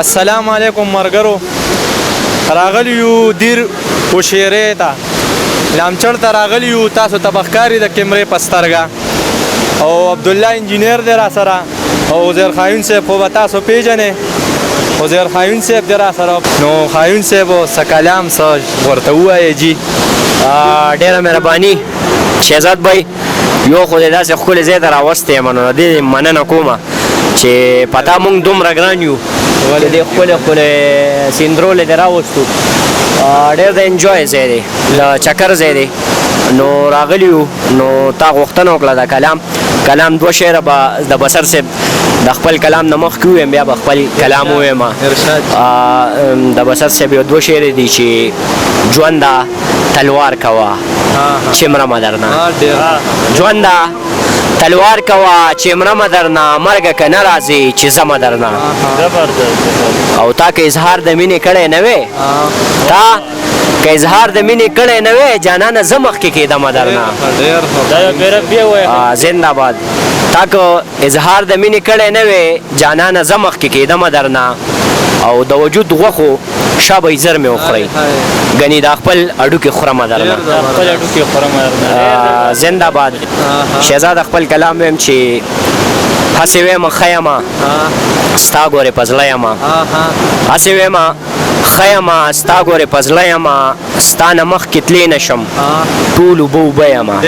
السلام علیکم مرګرو، راغلی یو دیر وشیرې ته، لامچړ ته راغلی یو. تاسو ته بخکاری د کیمرې په سترګه او عبدالله انجینر دی را سره او عزیر خایون صاحب خو به تاسو پیژنې، عزیر خایون صاحب دی را سره. نو خایون صاحب څه کلام څه ورته ووایې جي. ډېره مهرباني شهزاد بھائی، یو خو دې داسې ښکلې ځای ته راوستی یم، نو دې مننه کومه چې پتا مونږ دومره ګران یو چې دې ښکلې ښکلې سیندرو له دې راوستو. ډېر د انجوای ځای دی، د چکر ځای دی، نو راغلی یو. نو تا غوښتنه وکړه د کلام دوه شعره به د بصر صاحب د خپل کلام نه مخکې ووایم، بیا به خپل کلام ووایم. د بصر صاحب یو دوه شعره دي چې ژونده تلوار کوه چې مرمه درنه، ژونده تلوار کوه چې مرمه درنه، مرګ که نه راځي چې زمه درنه. او تا که اظهار د مینې کړی نه وې، تا که اظهار د مینې کړی نه وې جانانه، زه مخکې کېدمه درنه. زنده باد. تا که اظهار د مینې کړی نه وې جانانه، زه مخکې کېدمه درنه. او د وجود غوښو شابه زر مې وخورئ، ګنې دا خپل هډوکي خورمه درنه. زنده باد. شهزاد خپل کلام ویم چې هسې ویم ښه یمه ستا ګورې په زړه یمه، هسې ویم ښه یمه ستا ګورې په زړه یمه، ستا نه مخکې تللی نه شم ټول اوبه اوبه یمه،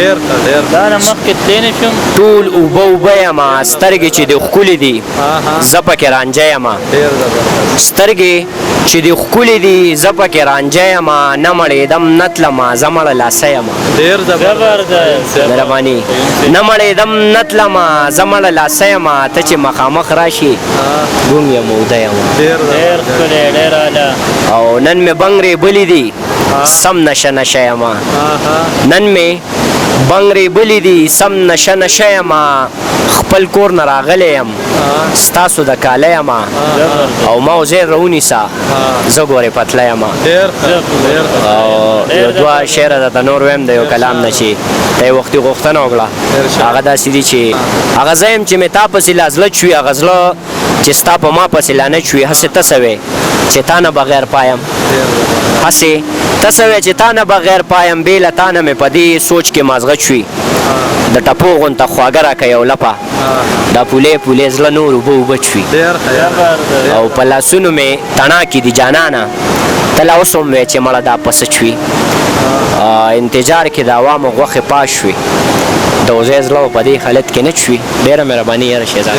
ټول اوبه اوبه یمه، سترګې چې دې ښکلې دي زه پکې رانجه یمه، سترګې چې دې ښکلې دي زه پکې رانجه یمه، نه مړېدم نه تلمه زه مړه لاسه یمه. مهرباني. نه مړېدم نه تلمه زه مړه لاسه یمه، ته چې مخامخ راشي ګونګ یم اوده یم. او نن مې بنګرې بلې دي سم نشه نشه یمه، نن مې بنګرې بلې دي سم نشه نشه یمه، خپل کور نه راغلی یم ستاسو د کاله یمه، او ما عزیر راونیسه زه ګورې پتله یمه. او یو دوه شعره درته نور وایم د یو کلام نه چې ته یې وختي غوښتنه وکړه، هغه داسې دي چې هغه زه یم چې مې تا پسې لا زړه چوي، هغه زړه چې ستا په ما پسې لا نه چوي، هسې ته څه وې چې تا نه بغیر پایم، هسې ته څه وې چې تا نه بغیر پایم، بې له تا نه مې په دې سوچ کې مازغه چوي، د ټپو غونته خواږه راکه یو لپه، دا پولې پولې زړه نور اوبه اوبه چوي. او په لاسونو مې تڼاکې دي جانانه، ته لا اوس هم وې چې مړه دا پسه چوي، انتظار کې د عوامو غوښې پاش شوي، د وزې زړه په دې حالت کې نه چوي. ډېره مهرباني یاره شهزاد.